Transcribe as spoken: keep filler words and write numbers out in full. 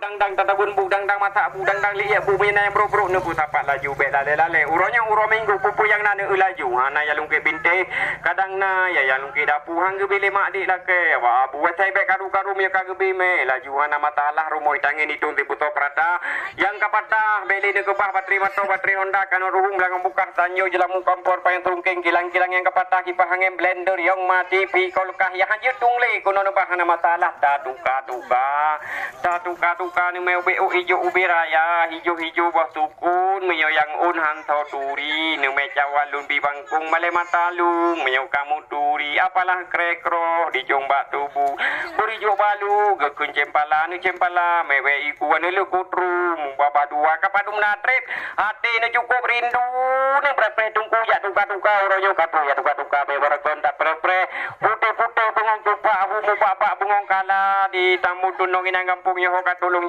Dang-dang tatabeuen bu, dang-dang masak bu, dang-dang liek bu, mina nyang brok-brok neupeusapat laju bèk lalée-lalée. Uroe nyoe uroe Minggu, peue-peue nyang na neueu laju. Hana nyang lungkét bintéh, kadang na ya nyang lungkét dapu, han geubri lé mak dik lakée. Wah, bu asai bèk karu-karu meunyoe ka geubri mé, laju hana masalah rumoh tangen itong sibutoe peurata. Nyang ka patah, bèk lé neukeubah batri moto, batri Honda, kanoe ruhueng, beulangong bukah, tanyoe jeulamu, kompor, payong teurungkeng, kilang-kilang nyang ka patah, kipah angén, blender, yong ma, tipi, kulkas, nyang hanjeut tueng lé, keunoe neubah hana masalah, tatuka-tuka. Tatuka-tuka neumé ubé ôk ijo ubé raya, hijo-hijo boh sukon, meunyoe nyang ôn han soe turi, neumé cawan lôn bi bangkong malée mata lôn, meunyoe kamoe turi, apalah krek roh dijong bak tuboh. Beurijok balu, geukheun cempala, neucempala, mewek iku, neuleuek kutrum, babah dua, kapadum na treb, até neucukôp rindu, neupreh-preh teungku jak tuka-tuka, uroe nyoe ka troh jak tuka-tuka, mé barakon tapreh-preh, putéh-putéh bungong tupak, hu mubak-bak bungong kala, di tamu tunong inong gampông nyoe ho ka tulông